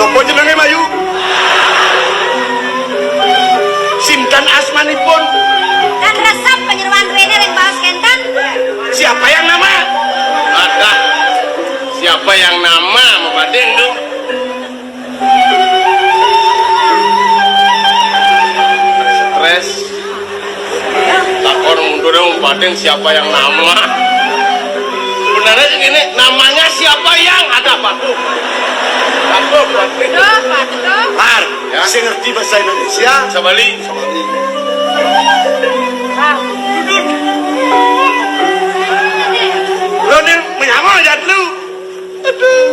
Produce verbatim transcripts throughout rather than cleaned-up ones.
Apa jenenge, Mayu? Sinten asmanipun? Kan resep panyeroan duene ring baos kenten. Siapa yang nama? Ada. Siapa yang nama, Madin, tuh? Stres. Takon mundur dong, Madin, siapa yang nama? Sebenarnya sih gini, namanya siapa yang ada, Pak? Pak, Pak. Duh, Pak, duh. Par, ya, sing ngerti bahasa Indonesia. Sabali. Sabali. Lo nih menyama aja lu. Aduh.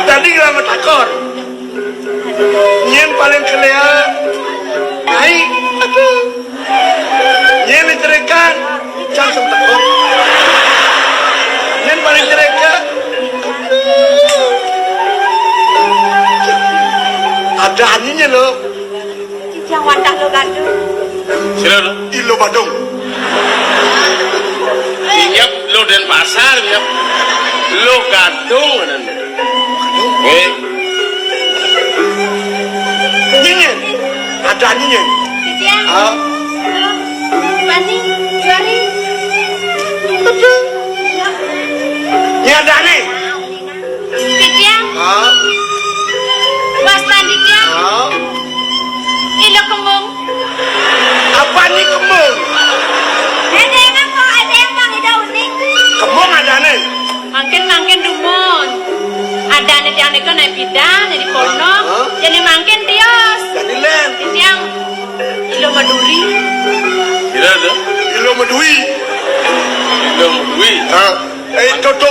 Tadi nggak mau takon. Nyen paling kelea. Ai. Aduh. Nyen dicerikan. Langsung takon. Nyen paling cereka. Ada aninya lo. Yang wadah lo gaduh. Sira lo. Ilo Badung. Inyap lo Denpasar, inyap. Lo Gadung, dan. Eh. Nyenyen. Ada nyenyen. Titiang. Ah. Pani, Jari. Ada. Ini ada nih. Titiang. Ah. Wastan Titiang. Ah. Ilo Kembung. Apa nih Kembung? Ada yang apa? Ada yang bang, ada unik. Kembung ada nih. Mangkin, mangkin dumun. Ada nih tiang nika naik pidan, jadi kono. Hah? Jadi mangkin tios. Jadi len. Titiang. Ilo Maduri. Kira ada? Ilo Madui. Ilo Madui. Hah? Eh, Toto,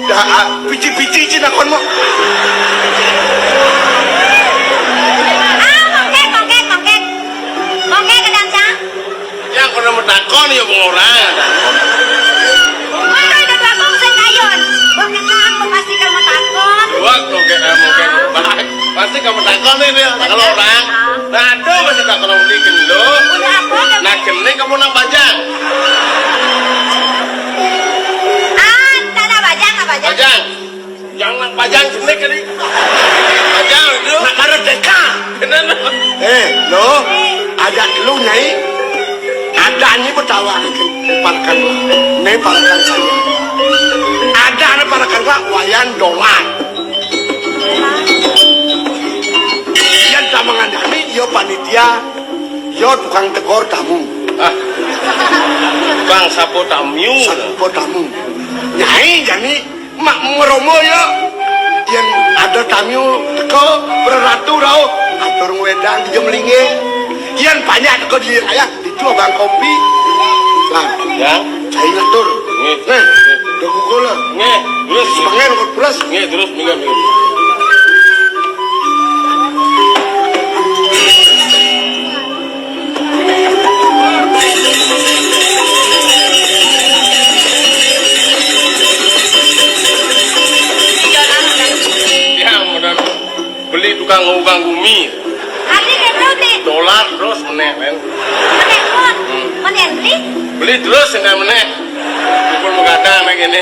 dah, ah, pici-pici cina kon mo. Ah, mongkek, mongkek, mongkek. Mongkek, kadang cang. Yang kono mau takon ya, bang orang. Wah, udah bagus, saya kayun. Mongkek, cang, pasti kamu takon. Buat mongkek, eh, mongkek. Pasti kamu takon ini, kalau orang. Nah, aduh, masih takon orang beli gendut. Udah apa, udah. Nah, jenis kamu nang bajang. Ah, tak nak bajang, nak bajang. Bajang. Yang nang bajang jenik tadi. Bajang itu. Nak merdeka. Bener. Eh, lo, ada lu, Nyai. Ada ni betawa parekan lah. Ini parekan saya. Ada ni parekan lah, Wayan Dolan. Yang sama ngandani, yo panitia, yo tukang tegor tamu. Ah. Bang, sapo tamu. Sapo tamu. Nyai, jani, Mak meromo ya. Yen ada tamu teko, preratu rauh, atur ngwedang di jemlinge. Yen banyak teko di ayah, itu abang kopi. Lah, ya. Saya ngatur. Nggih. Nih, udah pukul lah. Nggih, terus. Semangat, terus. Nggih, terus, minggat, minggat. Ya, mudah beli tukang ngubang bumi. Arti kayak berarti. Dolar terus meneh, men. Meneh pun. Hmm. Meneh beli. Beli terus enggak meneh. Pun begadang kayak gini.